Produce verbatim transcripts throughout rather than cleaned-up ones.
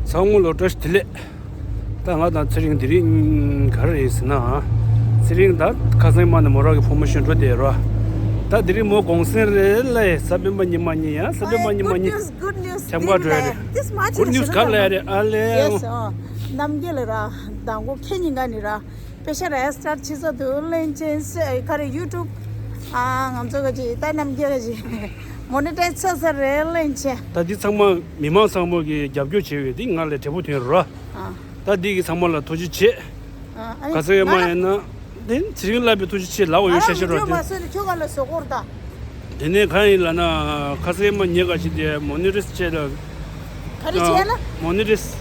ཚང་མ་ལ་བཀྲ་ཤིས་བདེ་ལེགས། ད་ང་དང་ཚེ་རིང་དེ་རིང་ག་རེ་ཡིན་ཟེར་ན། ཚེ་རིང་ད་ཁ་སང་མ་ནས་མོ་རང་གི་ཕོ་མོ་ཤོད་འགྲོ་བསྡད་ར། ད་དེ་རིང་མོ་གུང་སེང་རེད་ལ། གཟའ་སྤེན་པ་ཉི་མ་གཉིས་ཡ། གཟའ་སྤེན་པ་ཉི་མ་གཉིས། ཐེམ་ཀ་འགྲོ་ཡ་རེད། Good news ག་ལ་ཡ་རེད་ཨ་ལེ། Yes རྣམ་རྒྱལ་ལ་ར། མདང་དགོང་ཁེ་ཉིན་ག་ནི་ར། པེ་ཤ་རེ་སི་ཊར་ཆི་ས་དུ་ལེན་ཆེན་སེ་ག་རེ་ཡུ་ཊུབ། ཨ་ང་ཚོ་ག་ཅི་ད་རྣམ་རྒྱལ་ག་ཅི་མོ་ནི་ཊའི་ཛི་ཚ་ས་རེ་ལེན་ཆེན། ད་འདི་ཚང་མ་མི་མང་ཚང་མ་གི་རྒྱབ་སྐྱོར་བྱས་ཡོད་འདི་ང་ལ་དྲེད་པོ་ཐོན་ར། ཨ་ད་འདི་གི་ཚང་མ་ལ་ཐུགས་རྗེ་ཆེ། ཨ་ཨ་ནི་ག་ཚོད་ཡོད་མ་ཡིན་ན། དེ་ཚེ་རིང་ལགས་པའི་ཐུགས་རྗེ་ཆེ་ལབ་འོ་ཡོད་ཤ་ཤ་ར་དེ། ང་ཚོ་ཁྱོད་ག་ལ་བཟོ་སྐོར་ད། དེ་ནས་གང་ཡིན་ལབ་ན་ཁ་སེ་མ་ཉེ་ག་ཞིག་དེ་མོ་ནི་རིས་བྱས་ལ། ག་རེ་བྱས་ལ། མོ་ནི་རིས།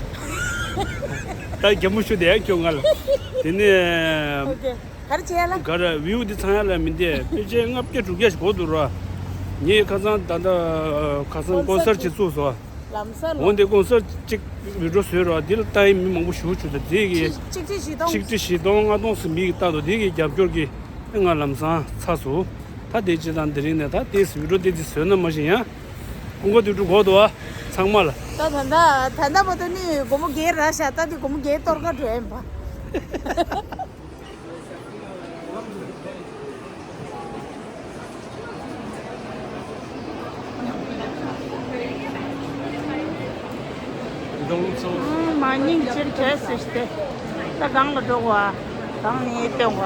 ད་རྒྱ་མོ་ཞུ་དེ་ཡང་ཁྱོད་ང་ལ། དེ་ནས། ཨོ་ཀེ། ག་རེ་བྱས་ལ། ག་རེ་བིའུ་དེ་ཚང་ཡ་ལ་མི་འདས་ཕལ་ཆེར་ལྔ་བརྒྱ་དྲུག་བརྒྱ་ཞིག་གོ་འདུག་ར། ངས་ཁ་སང་ད་ལྟ་ཁ་སང་ཀོན་སར་བྱེད་ཚུགས་སོ། ལམ་སང་ལོ། འོན་ཏེ་ཀོན་སར་གཅིག་བི་ཌིའོ་བཟོས་རོགས་འདི་ལ་ལྟ་ཡི་མི་མང་པོ་ཞུ་བཅུག་ད་དེ་གི་ཆིག་ཁྲི་བཞི་སྟོང་། ཆིག་ཁྲི་བཞི་སྟོང་ལྔ་སྟོང་ཟིན་མི་གི་ལྟ་དོ་དེ་གི་རྒྱབ་སྐྱོར་གི་ང་ལམ་སང་ཚར་སོང་། ད་དེ་ཅི་དང་དེ་རིང་ནས་ད་དེ་བི་ཌིའོ་དེ་དེ་བཟོས་ན་མ་ཤེས་ཡང་ཀུན་དགའ་དུས་དྲུག་གོ་དོ་ཨ་ཚང་མ་ལ། ད་ད་ད་ད་ད་བར་དུ་ནི་སྒོར་མོ་བརྒྱད་རག་ཤག་ད་དེ་སྒོར་མོ་བརྒྱད་གཏོར་ག་འགྲོ་ཡིན་པ། མ་སྙིང་རྗེ་བྲེལ་ཟེར་ཏེ། ད་གང་ལ་འགྲོ་བ། གང་ནས་སྟོན་བ།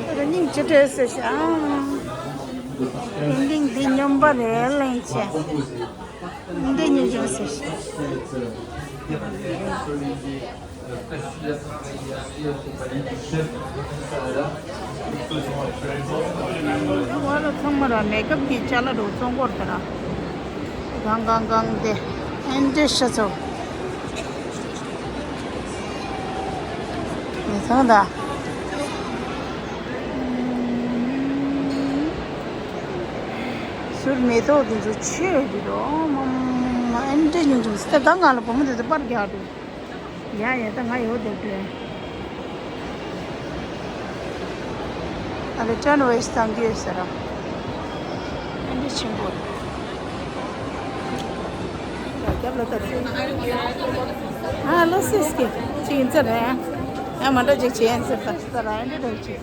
ད་སྙིང་རྗེ་བྲེལ་ཟེར་ཤག་ཨིན་ཏིང་འདི་སྨྱོན་པ་རེད་ལན་ཆེ། འདི་ཉིན་ཅུང་ཟེར་ཤག་ང་ལ་ཚང་མ་ར་མེག་ཨབ་ཀྱི་ཅ་ལག་རུ་བཙོང་གོར་དེ་ར། གང་གང་གང་དེ་ཨེན་ཏྲེ་ཤ་ཚོ། མི་ཚང་ད། ཟུར་མེ་ཏོག་དེ་ཚོ་ཆོས་དེ་རོ་མ་མ་ཨེན་ཏྲེ་ཉུང་ཆུང་སྟེ་ད་ང་ལ་བུ་མོ་དེ་ཚོ་པར་རྒྱག་འདུག་ཡ་ཡ་ད་ང་ཡོད་དེ་དྲན། ཨ་ལེ་ཊན་ཝེ་སི་དང་གི་ཡོད་ཟེར་ར། ཨ་འདི་ཆེན་པོ། རྒྱབ་ལ་ད་ཚེ། ཨ་ལོ་སིས་ཀི་ཅི་ཡིན་ཚེ་རེད། ཨ་མ་འདྲ་ཅིག་བྱེད་ཡིན་ཟེར་ད་ད་ར་ཨ་འདི་འདྲ་ཅིག་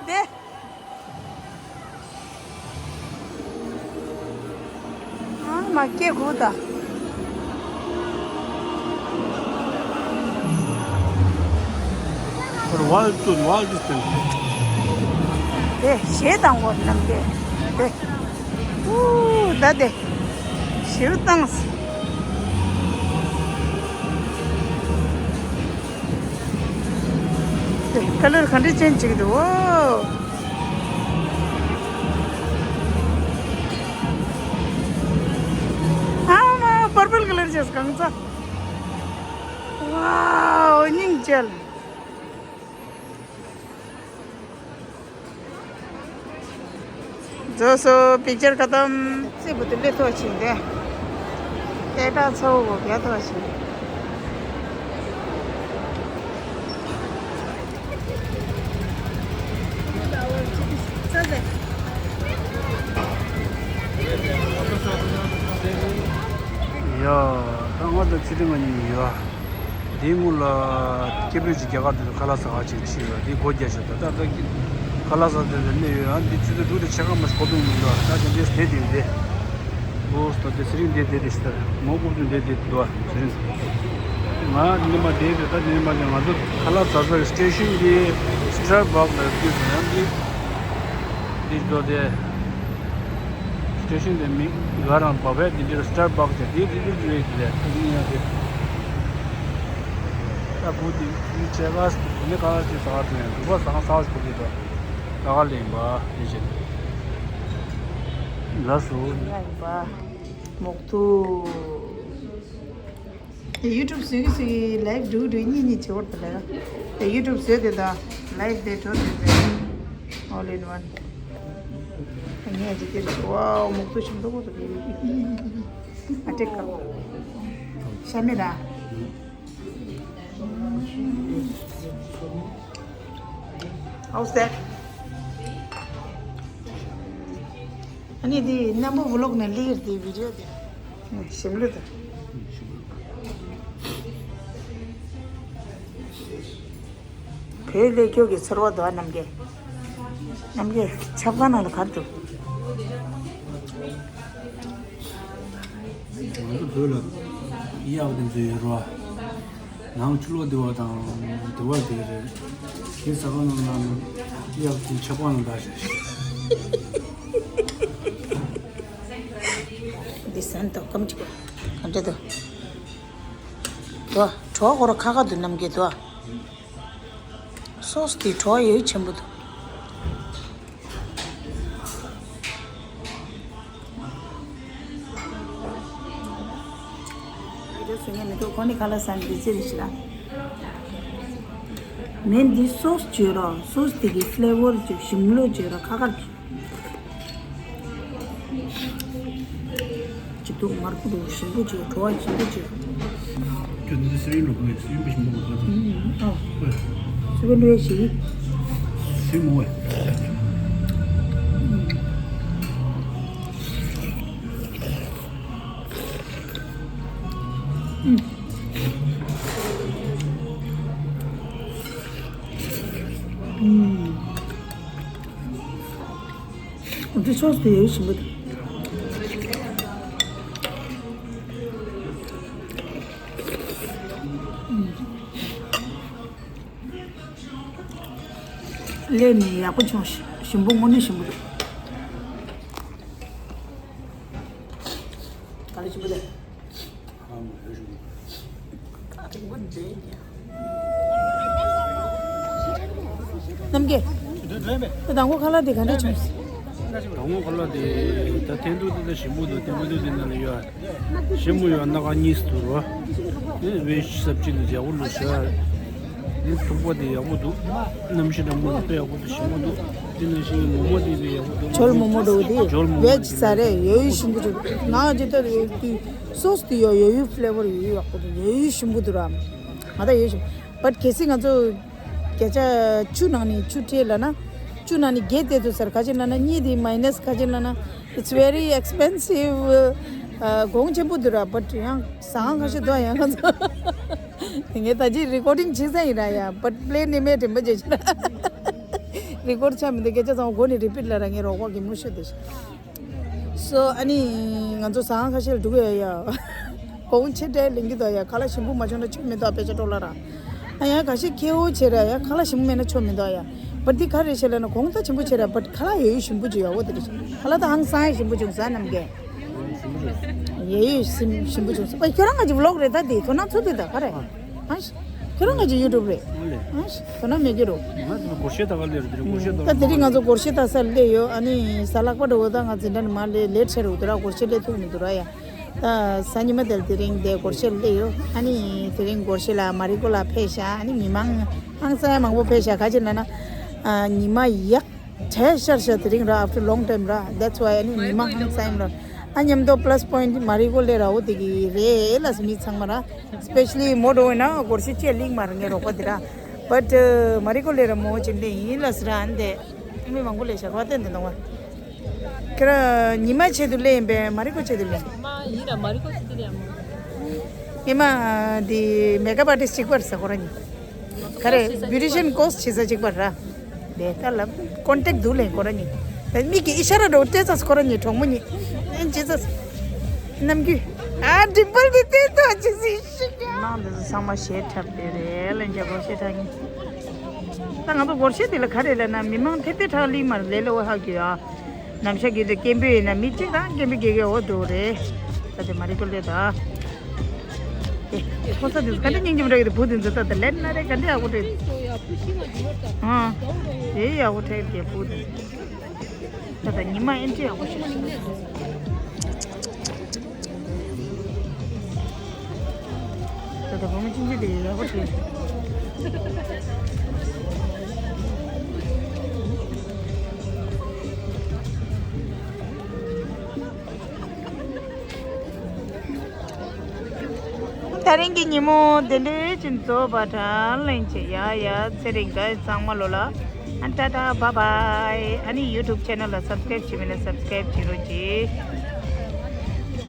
འདི། ཨ་མ་སྐྱེ་དགུ་ད། ཝལ་ཏུ་ཝལ་ཏུ་སྟེང་། དེ་ཞེ་དང་བོ་རྣམས་དེ། དེ། ཨུ་ད་དེ། ཞེ་བཏང་། དེ་ཁ་ལར་ག་འདྲ་ཅན་ཅིག་འདུག་ཨོ། ཨ་མ་པར་པལ་ཁ་ལར་བྱས་གང་ཚ། ཝའོ་སྙིང་རྗེ། རྫོགས་སོ། པིག་ཅར་ཁ་ཏམ། རྩེ་བུ་དུ་ལེ་ཐོག་ཆེན་ཏེ། ཏེ་ཏ་ཚོ་བོ་ག་ཐོག་ཆེན། ཡ། ད་ང་དང་ཚེ་རིང་ང་གཉིས་ཡོད། དེའི་སྔོན་ལ་སྐད་འབོད་ཅིག་རྒྱ་གར་དུ་ཁ་ལག་ཟ་ག་ཅིག་ཕྱིན་ཡོད། དེ་སྒོ་རྒྱག་བཞག་ད་ལྟ་ད་ཁ་ལག་ཟ་དེ་ལ་སླེབས་ཡོད། ཨ་འདི་ཆུ་ཚོད་དྲུག་དང་ཕྱེད་ཀ་མ་ཞིག་གོ་དུས་མི་འདུག་ད་དེ་འདྲས་བསྡད་དེ་བསྡད། ཨོ་སྟོ་དེ་ཚེ་རིང་བསྡད་བསྡད་དེ་ཤི་ད་མོ་ཀུབ་ཏུ་བསྡད་བསྡད་འདུག་ཚེ་རིང་། ང་ནི་མ་བསྡད་དེ་ད་ནི་མ་ནི་ང་ཚོ་ཁ་ལག་ཟ་ཟ་གི་སི་ཊེ་ཤན་དེ་སི་ཊར་བག་ལ་དུས་སུ་ཡང་འདི་འདི་འགྲོ་དེ། སི་ཊེ་ཤན་དེ་མི་ག་རང་བབས་པས་འདི་འདིར་སི་ཊར་བག་ཅེས་འདི་འདི་འདི་འདི་རེད་དེ་འདི་ཡང་དེ། ད་བུ་དེ་འདི་བྱས་ག་ཞིག་དེ་ནི་ག་ཞིག་ཟ་ག་དེ་ཡང་འདུག་པ་ཟ་ས་ཞིག་གོ་དེ་ད་ད་ག་ལེན་པ་དེ་བྱས། ལགས་སོ། ཡ་ཡིན་པ། མོག་ཐུ། དེ་ཡུ་ཊུབ་བཟོས་ཀྱི་བཟོས་ཀྱི་ལའིབ་འགྲོ་གི་འགྲོ་གི་གཉིས་གཉིས་བྱེད་བར་དུ་ལས། དེ་ཡུ་ཊུབ་བཟོས་དེ་དང་ལའིབ་དེ་འགྲོ་དེ་དེ། All in one། ངས་ཅི་དེར་ཝའོ་མོག་ཐུ་ཞིམ་མདོག་པོ་དུ་ལས། ཨ་ཏྲེ་ཀ། ཤ་མེད་ར། How's that? ཨ་ནི་དེ་རྣམ་པ་ཝི་ལོག་ནས་སླེབས་དེ་བི་ཌི་ཡོ་དེ། ཞིམ་ལོས་དང་། བོད་སླེབས་སྐྱོ་གི་ཚོར་བ་འདུག་ཨ། རྣམ་རྒྱལ། རྣམ་རྒྱལ་ཆབ་ཁང་ནང་ལ་ག་རེ་འདུག་ང་ཚོ་བོད་ལ་གཡག་དེ་ཚོ་ཡོད་རེད་བ། ནང་ཆུ་ལོག་བདེ་བ་དང་བདེ་བ་དེ་རེད། དེ་ཟ་ཁང་ནང་ལ་གཡག་དེ་ཆབ་ཁང་ནང་བདག་ཞིག་འདི་ཟན་ཏོག་ཀམ་ཅིག་ག་འདྲ་འདུག་དོ། གྲོགས་ཁོ་ར་ཁ་ཁ་འདུག་རྣམ་རྒྱལ་དོ། སོ་སི་དེ་བྲོ་བ་ཡོད་ཆེན་པོ་འདུག་བི་ཌི་ཡོ་བཟོ་མཁན་མི་འདུག་ཁོ་ནི་ཁ་ལག་ཟ་ནི་འདི་ཚེ་རིང་ཞིག་ལ། མེན་འདི་སོ་སི་བྱོས་རོགས། སོ་སི་དེ་གི་ཕི་ལེ་ཝར་བྱོས། ཞིམ་ལོས་བྱོས་རོགས། ཁ་ཁར་བྱོས། ཅི་འདུག་མར་ཁུ་འདུག་ཞིམ་པོ་བྱོས། བྲོ་བ་ཞིམ་པོ་བྱོས། ཁྱོད་འདི་སི་པན་འགྲོ་གི་རེད། སི་པན་པ་ཞིམ་པོ་གོ་ག་ཚོད། ཨ། ཨོ། སི་པན་འགྲོ་ཡ་ཞིག་སི་པན་མོ་བས། ཨུམ། འདི་སོ་སི་དེ་ཡོད་ཞིམ་པོ་འདུག་ལས་ནི་ཡག་པོ་བྱུང་། ཞིམ་པོ་དངོས་གནས་ཞིམ་པོ་འདུག་ག་ལེ་ཞིམ་པོ་འདུག་རྣམ་རྒྱལ། ད་དང་པོ་ཁ་ལག་དེ་ག་འདྲ་བྱུང་། དང་པོ་ཁ་ལག་དེ་ད་འཐེན་ཐུག་དེ་ད་ཞིམ་པོ་འདུག་འཐེན་ཐུག་དེ་ནང་ལ་ཡོད། ཞིམ་པོ་ཡོད། སྣ་ཁ་གཉིས་སུ་འདུག་རོ། དེ་བེ་ཇི་སབ་ཇི་དེ་ཡག་པོ་ལུགས་ཤ། དེ་ཐུག་པ་དེ་ཡག་པོ་འདུག་གནམ་གཤིས་འདྲ་མོ་དཔེ་ཡག་པོ་འདུག་ཞིམ་པོ་འདུག་དེ་ནང་བཞིན་མོག་མོག་དེ་དཔེ་ཡག་པོ་འདུག་ཇོལ་མོག་མོག་འདྲ་བོ་དེ་ཇོལ་མོག་མོག་བེ་ཇི་ཟ་རེད། ཡོད་ཡོད་ཞིམ་པོ་འདུག་ང་ཇི་ལྟར་ཡོད་དུས་སོ་སི་དེ་ཡོད་ཡོད་ཡོད་ཕི་ལེ་ཝར་ཡོད་ཡོད་ཡག་པོ་འདུག་ཡོད་ཡོད་ཞིམ་པོ་འདུག་ར། ང་ད་ཡོད་ཞིམ། བཊ་གལ་སྲིད་ང་ཚོ་བརྒྱ་ཆ་བཅུ་ནང་ནས་བཅུ་སྤྲད་ལབ་ན། བཅུ་ནང་ནས་བརྒྱད་སྤྲད་ཐུབ་ས་རེད། ག་ཅི་ལབ་ན་གཉིས་དེ་མའི་ནས་ག་ཅི་ལབ་ན། It's very expensive. ཨ། གོང་ཆེན་པོ་འདུག་ར། བཊ་ཡང་ཟ་ཁང་ཁ་ཤས་འདུག་ཡང་ང་ཚོ། ངས་ད་ཅི་རི་ཀོར་ཌིང་བྱེད་ས་ཡིན་ར་ཡ། བཊ་པི་ལེ་ནས་མེད་དྲན་པ་བྱེད་ཆེ་ར། རི་ཀོར་ཌི་ཆགས་མི་འདུག་སྐད་ཆ་ཚང་མ་མགོ་ནས་རི་པིཊ་ལབ་ར། ངས་རོགས་པ་གི་མུ་ཤོད་དེ། སོ་ཨ་ནི་ང་ཚོ་ཟ་ཁང་ཁ་ཤས་ལ་འགྲོ་གི་ཡོད་ཡ། གོང་ཆེ་དྲགས་ལེན་གྱི་འདུག་ཡ། ཁ་ལག་ཞིམ་པོ་མ་བྱུང་ན་ཆོ་མི་འདུག་དཔེ་ཆ་སྤྲོ་ལ་ར། ཨ་ཡ་ཁ་ཤས་ཁེ་འོ་བྱེད་ར་ཡ། ཁ་ལག་ཞིམ་པོ་མེད་ན་ཆོ་མི་འདུག་ཡ། བཊ་འདི་ག་རེ་བྱེད་ལབ་ན་གོང་ད་ཆེན་པོ་བྱེད་ར། བཊ་ཁ་ལག་ཡོད་ཡོད་ཞིམ་པོ་བྱེད་ཡ་འོ་དེ་རེད། ཁ་ལག་ད་ཧང་སང་ཡ་ཞིམ་པོ་བྱུང་ཟ་རྣམ་རྒྱལ། ཡོད་ཡོད་ཞིམ་ཞིམ་པོ་བྱུང་ཟ། ཨ་ཁྱོད་རང་ང་ཅི་ཝི་ལོག་རེད། ད་དེ་དོ་སྣང་ཚོ་དེ་ད་ག་རེ། ཨ་ཤ། ཁྱོད་རང་ང་ཅི་ཡུ་ཊུབ་རེད། ཨ་ཤ། དོ་སྣང་མེད་ཀྱི་རོ། ང་ཚོ་སྒོར་གཞས་ད་ག་སླེབས་རེད། སྒོར་གཞས་ད། ད་དེ་རིང་ང་ཚོ་སྒོར་གཞས་ད་སར་སླེབས་ཡོད། ཨ་ནི་གཟའ་ལྷག་པ་འདྲ་བོ་ད་ང་འཛིན་གྲྭ་ནས་མར་སླེབས་ལེཊ་ཆེ་རུ་འདུག་ར། སྒོར་གཞས་སླེབས་ཐུབ་མི་འདུག་ར་ཡ། ད་གཟའ་ཉི་མ་དེར་དེ་རིང་དེ་སྒོར་གཞས་སླེབས་ཡོད། ཨ་ནི་དེ་རིང་སྒོར་གཞས་ལ་མ་རི་ཀོ་ལ་ཕེབས་ཤག་ཨ་ནི་མི་མང་ཧང་སང་མང་པོ་ཕེབས་ཤག་ག་ཅི་ལབ་ན། ཨ། ཉི་མ་ཡག་གྲས་ཤར་ཤག་དེ་རིང་ར། after long time ར། that's why ཨ་ནི་ཉི་མ་ཧང་སང་ར། ཨ་མཉམ་དུ་པི་ལ་སི་པོ་ཡིན་ཊི་མ་རི་ཀོ་སླེབས་ར་འོ་དེ་གི་རེད་ལ་སི་མི་ཚང་མ་ར། སི་པེ་ཤ་ལི་མོ་འགྲོ་བས་ན་སྒོར་གཞས་ཅིག་ལེན་མ་ར་ངའི་རོགས་པ་དེ་ར། བཊ་མ་རི་ཀོ་སླེབས་ར་མོ་ཅིག་ལེན་ཡིན་ལ་སི་ར། ཨ་ནི་དེ་མི་མང་པོ་སླེབས་ཤག་ག་བ་བསྟན་དེ་གཏོང་བ། ཁྱེད་རང་ཉི་མ་ཆེད་དུ་སླེབས་ཡིན་པས་མ་རི་ཀོ་ཆེད་དུ་སླེབས། ཉི་མ་ཡིན་ར་མ་རི་ཀོ་ཆེད་དུ་སླེབས་ཡ། ཉི་མ་འདི་མེག་ཨབ་ཨར་ཊིསི་གཅིག་པ་རེད་ཟེར་ཁོ་རང་གཉིས། ག་རེ་བིའུ་ཊི་ཤན་ཀོར་སི་བྱེད་ས་གཅིག་པ་ར། དེ་ལྟར་ལ་ཀོན་ཊེག་འདུག་ལེ་ཁོ་རང་གཉིས། ད་མིག་གི་ཨི་ཤ་ར་འགྲོ་སྤྲད་ཚར་ཁོ་རང་གཉིས་གྲོགས་མོ་གཉིས། ཨེ་ཇི་སཱས། ནམ་རྒྱུན། ཨ་དྲིན་པར་དེ་ལྟས་དོ་ཅི་ཟིག་ཤི་ཀ་ནང་དེ་ཚོ་ཚང་མ་གཞས་འཁྲབ་དེ་རེད་ལ་འཇའ་སྒོར་གཞས་འཁྲབ་ཀྱིན། ད་ང་ཚོ་སྒོར་གཞས་དེ་ལ་ག་རེ་ལབ་ན་མི་མང་ཐེབས་ཐེབས་ཁྲག་ལིང་མར་ལེ་ལོ་ཧ་གི་ཡ། ནམ་ཞག་གི་དེ་སྐད་འབོད་ཡིན་ན་མི་གཅིག་དང་སྐད་འབོད་རྒྱག་གི་འོ་འདུག་རེད། ད་དེ་མ་རི་ཀོ་ལེ་ད། ཨེ། ཕོ་གསར་དེ་ཚོ་ག་འདྲ་སྙིང་རྗེ་མོ་འདྲ་གི་དེ་བུ་དེ་ཚོ་ད་ད་ལན་ན་རེ་ག་འདྲ་ཡག་པོ་རེད། ཨ། དེ་ཡག་པོ་འཕྲད་ཀྱི་བུ་དེ་ཚོ། ད་ད་ཉི་མ་ཨེ་འདྲ་ཡག་པོ་ཞིག་ད་ད་བུ་མོ་ཅི་འདྲ་དེ་ཡག་པོ་རེད། ད་རིང་གི་ཉིན་མོ་དེ་འདྲའི་ཅིག་རྫོགས་པ་དང་ལེན་བྱེད་ཡ་ཡ། ཚེ་རིང་ག་ཚང་མ་ལོ་ལ་ཨ་ཊ་ཊ་བྷ་བྷའི། ཨ་ནི་YouTube channel ལ་subscribe བྱེད་མེད་ན་subscribe བྱེད་རོགས་གྱིས།